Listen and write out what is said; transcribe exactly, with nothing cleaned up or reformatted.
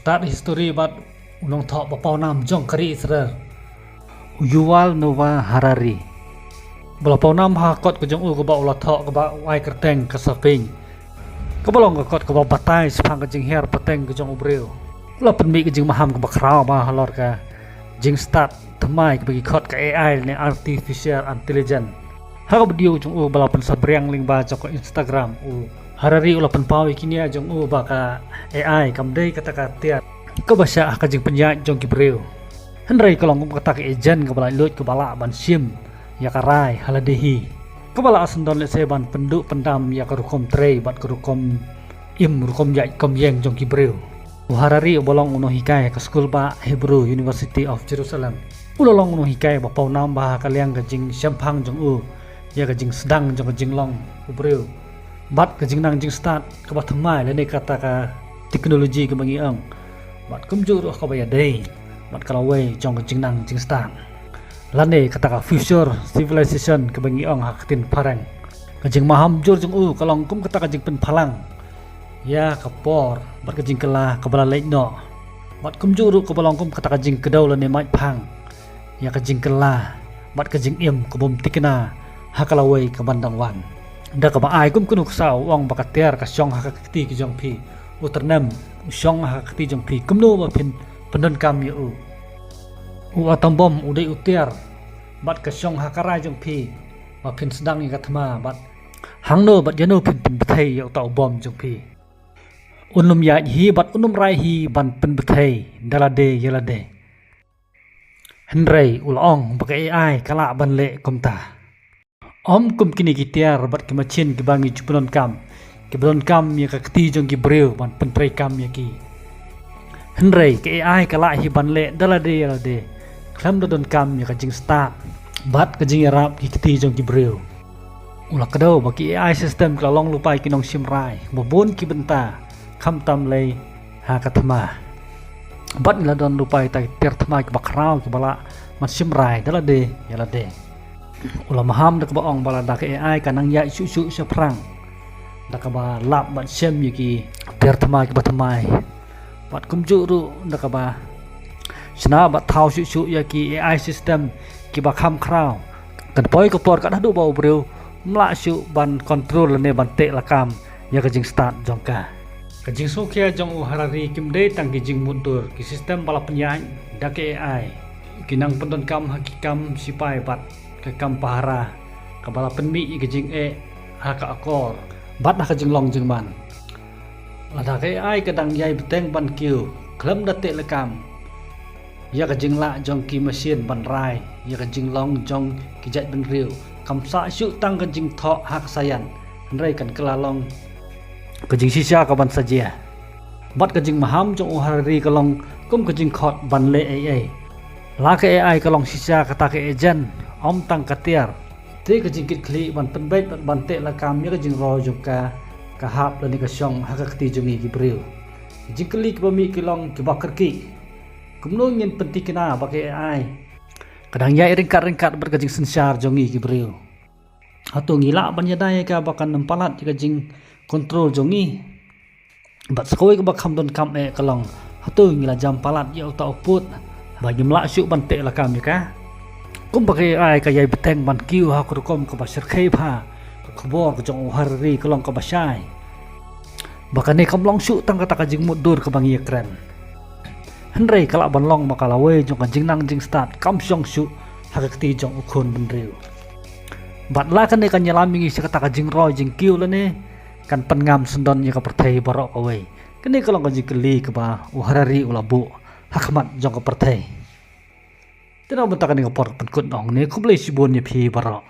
Tad history bad u nongthoh ba pawnam jong ka ri Israel, u Yuval Noah Harari. Ba la pawnam ha kot ka jong u kaba u la thoh kaba u ai kyrteng Ka Saphein, kaba long ka kot kaba batai shaphang ka jinghiar pateng ka jong u briew. U la pynmih ka jingmaham kaba khraw bha halor ka jingstad thymmai kaba ki khot ka A I ne artificial intelligence. Ha ka video jong u ba la pynsaphriang lyngba jong ka Instagram, u Harari u la pynpaw ïa ki nia jong u ba ka A I kam dei kata ka tiar kaba shah ha ka jingpynïaid jong ki briew, hynrei ka long kum kata ka agent kaba laitluid kaba lah ban shim ïa ka rai ha lade hi, kaba lah syndon lehse ban pynduh pyndam ïa ka rukom trei bad ka rukom im, rukom ïaid rukom ïeng jong ki briew. U Harari uba long u nonghikai ha ka skul bah Hebrew, University of Jerusalem, u la long u nonghikai ba pawnam bha ha ka liang ka jingshemphang jong u ïa ka jingsdang jong ka jinglong u briew bad ka jingnang jingstad kaba thymmai lane kata ka teknoloji kaba ngi ong, bad kumjuh ruh kaba ïadei bad ka lawei jong ka jingnang jingstad lane kata ka future civilization kaba ngi ong ha ka ktien phareng. Ka jingmaham jur jong u ka long kum kata ka jingpynphalang ïa ka por bad ka jingkylla kaba la leit noh, bad kumjuh ruh kaba long kum kata ka jingkdew lane maitphang ïa ka jingkylla bad ka jingim ka bym thikna ha ka lawei kaban dang wan. Da kaba ai kum kano ka sa u ong ba ka tiar ka shong ha ka kti ka jong phi, u tyrnem u shong ha ka kti jong phi, kumno ba phin pyndonkam ïa u? U atom bom u dei u tiar bad ka shong ha ka rai jong phi ba phin sdang ïa ka thma, bad hangno bad ïano phin pynbthei ïa uta u bom jong phi? Un ym ïaid hi bad un ym rai hi ban pynbthei da lade ïa lade. Hynrei u la ong ba ka A I ka lah ban leh kumta. Ym kum kine ki tiar bad ki machin kiba ngi ju pyndonkam, kiba donkam ïa ka kti jong ki briew ban pyntreikam ïa ki. Hynrei ka A I ka lah hi ban leh da lade ïa lade khlem da donkam ïa ka jingstad bad ka jingïarap ki kti jong ki briew. U la kdew ba ki A I system ki la long lypa ki nongshim rai ba bun ki bynta, khamtam lei ha ka thma. Bad ngi la don lypa ïa kita ki tiar thma kiba khraw kiba lah ban shim rai da lade ïa lade. U la maham da kaba ong ba lada ka A I ka nang ïaid shuh shuh shaphrang da kaba lap bad shem ïa ki tiar thma kiba thymmai, bad kumjuh ruh da kaba shna bad thaw shuh shuh ïa ki A I system kiba kham khraw, kan poi ka por kat haduh ba u briew ym lah shuh ban control lane ban teh lakam ïa ka jingstad jong ka. Ka jingsngewkhia jong u Harari kim dei tang ki jingmutdur, ki system ba la pynïaid da ka A I ki nang pyndonkam ha ki kam sipai bad ka kam pahara kaba la pynmih ïa ka jingeh ha ka akor bad ha ka jinglong jingman. Lada ka A I ka dang ïai bteng ban kiew khlem da teh lakam ïa ka jinglah jong ki machine ban rai ïa ka jinglong jong ki jaitbynriew, kam sah shuh tang ka jingthoh ha ka science, hynrei kan kylla long ka jingshisha kaban sa jia. Bad ka jingmaham jong u Harari ka long kum ka jingkhot ban leh ei ei. La ka A I ka long shisha kata ka agent, ym tang ka tiar, te ka jingkitkhlieh ban pynbeit bad ban teh lakam ïa ka jingroi jong ka, ka hap lane ka shong ha ka kti jong ngi ki briew. Ki jingkylli kiba mih ki long kiba kyrkieh. Kumno ngin pynthikna ba ka A I ka dang ïai ryngkat ryngkat bad ka jingsynshar jong ngi ki briew? Hato ngi lah ban ïada ïa ka ba kan ym palat ïa ka jingkontrol jong ngi? Bad sa kawei kaba kham donkam eh ka long, hato ngi la jam palat ïa uta u pud ba ngim lah shuh ban teh lakam ïa ka? Kumba ka A I ka ïai bteng ban kiew ha ka rukom kaba shyrkhei bha, ka khubor ka jong u Harari ka long kaba shai ba kane kam long shuh tang kata ka jingmutdur kaba ngi ïakren, hynrei ka lah ban long ma ka lawei jong ka jingnang jingstad kam shong shuh ha ka kti jong u khun bynriew. Bad la kane kan ïalam ïa ngi sha kata ka jingroi jingkiew lane kan pynngam syndon ïa ka pyrthei baroh kawei? Kane ka long ka jingkylli kaba u Harari u la buh ha khmat jong ka pyrthei. Te na mynta kane ka por pynkut noh hangne, khublei shibun ïa phi baroh.